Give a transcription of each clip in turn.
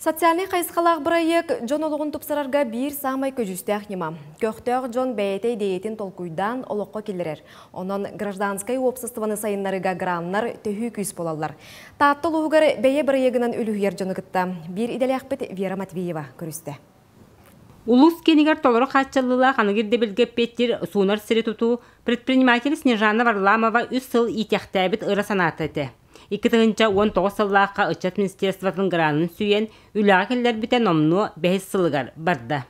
Социальнай хайысхалаах бырайыак дьон олоҕун тупсарарга биир саамай көдьүүстээх ньыма. Көхтөөх дьон бэйэтэ идиэйэтин толкуйдаан олоххо киллэрэр. Онон гражданскай уопсастыбаны сайыннарыыга граннар төһүү күүс буолаллар. Таатта улууһугар бэйэ бырайыагынан үлүһүйэр дьону кытта биир идэлээхпит Вера Матвеева көрүстэ. Улуус киинигэр толору хааччыллыылаах аныгы ирдэбилгэ эппиэттиир суунар сири тутуу предприниматель Снежана Варламова үс сыл иитиэхтээбит ыра санаата этэ. 2019 сыллаахха ыччат министерствотын гранын сүүйэн үлэҕэ киллэрбитэ номнуо бэһис сылыгар барда.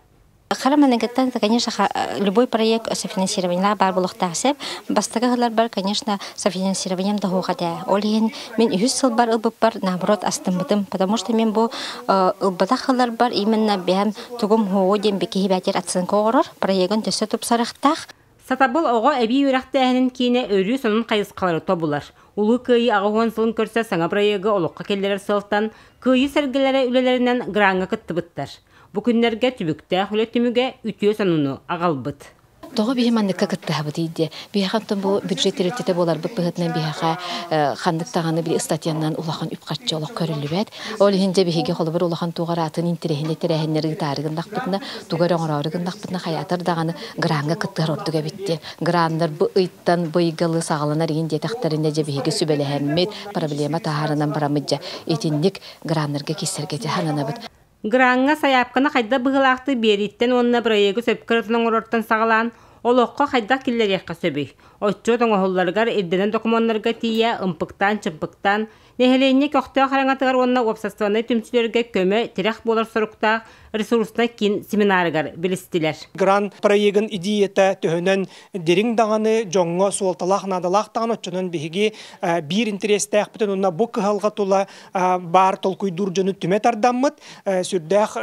Хара маныгыттан, конечно, любой проект софинансирование баар буолуохтаах сөп. Бастакы сылларбар, конечно, софинансированием да суох этэ. Ол иһин мин үһүс сылбар ылбыппар, наоборот, астыммытым. Потому что мен бу ылбатах сылларбар именно бэйэм тугум хуоҕу диэн киһи бээтир оценка оҥорор, проегын төссө тупсарыахтаах. Сатабыл оҕо эбии үөрэхтээһинин киинэ өрүү сонун хайысхалары тобулар. Улуу Кыайыы 80 сылын көрсө саҥа бырайыагы олоххо киллэрэр сыалтан Кыайыы сэргэлэрэ үлэлэринэн граҥҥа кыттыбыттар. Бу күннэргэ түбүктээх үлэ түмүгэ үтүө сонуну аҕалбыт. Тоҕо биһи манныкка кыттыһабытый диэ. Биһиэхэ оттон бу бюджет тэрилтэтэ буоларбыт быһыытынан биһиэхэ ханнык даҕаны били ыстатыйанан улахан үп-харчы олох көрүллүбэт. Ол иһин дьэ биһиги холобур улахан туох эрэ атын интэриэһинэй тэрээһиннэри ыытаары гыннахпытына, тугу эрэ оҥороору гыннахпытына хайаатар даҕаны граҥҥа кыттыһар ордук эбит диэн. Граннар бу ыйтан бу ыйга саҕаланар игин диэтэхтэринэ дьэ биһиги сүбэлэһэммит, проблема таһаарынан бараммыт дьэ итинник граннарга киирсэргэ дьаһананабыт. Граҥҥа сайаапканы хайдах быһыылаахтык биэрииттэн уонна бырайыагы сөпкө ырытан оҥорортон саҕалаан, олоххо хайдах киллэриэххэ сөбүй? Отчуот оҥоһулларыгар ирдэнэр докумуоннарга тиийэ ымпыктаан-чымпыктаан, нэһилиэнньэ көхтөөх араҥатыгар уонна уопсастыбаннай түмсүүлэргэ көмө, тирэх буолар соруктаах ресурснай киин семинарыгар билистилэр. Грант проегын идеята төһөнөн дириҥ даҕаны дьоҥҥо суолталаах наадалаах даҕаны оччонон биһиги биир интэриэстээхпитин уонна бу кыһалҕа тула баар толкуйдуур дьону түмэ тардаммыт сүрдээх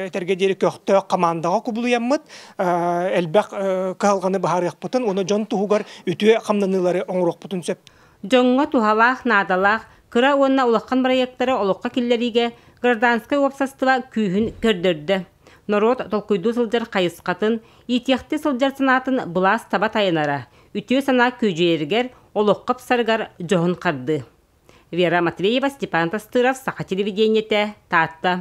этэргэ диэри көхтөөх хамаандаҕа кубулуйаммыт элбэх кыһалҕаны быһаарыахпытын уонна дьон туһугар үтүө хамнаныылары оҥоруохпутун сөп. Дьоҥҥо туһалаах, наадалаах, кыра уонна улахан бырайыактары олоххо киллэриигэ гражданскай уопсастыба күүһүн көрдөрдө. Норуот толкуйдуу сылдьар хайысхатын, иитиэхтии сылдьар санаатын былаас таба тайанара, үтүө санаа күүдьүйэригэр, олоххо ыпсарыгар дьоһун хардыы. Вера Матвеева, Степан Тастыров, Саха телевидениетэ, Таатта.